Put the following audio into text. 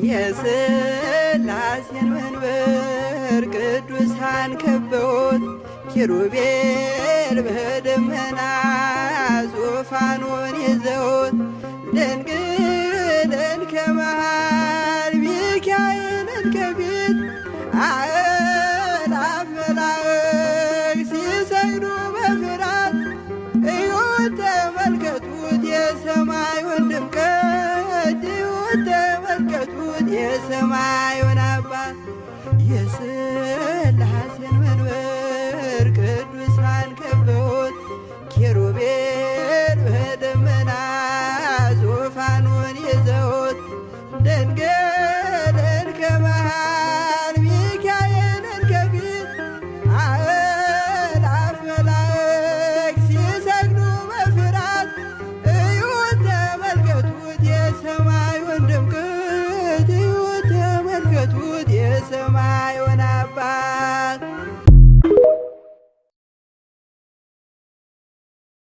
የሥላሴን መንበር ቅዱሳን ከበውት ኪሩቤል በደመና ዙፋኑን ይዘውት ድንግልን ከመሃል ሚካኤልን ከፊት አእላፍ መላእክት ሲሰግዱ በፍርሃት እዩት ተመልከቱት የሰማዩን ድምቀት እዩት ተመልከቱት የሰማዩን አባት የሥላሴን መንበር ቅዱሳን ከበውት ኪሩቤል በደመና ዙፋኑን ይዘውት ድንግልን ከመሃል ሚካኤልን ከፊት አእላፍ መላእክት ሲሰግዱ በፍርሃት እዩት ተመልከቱት የሰማዩን ድምቀት እዩት ተመልከቱት የሰማዩን አባት።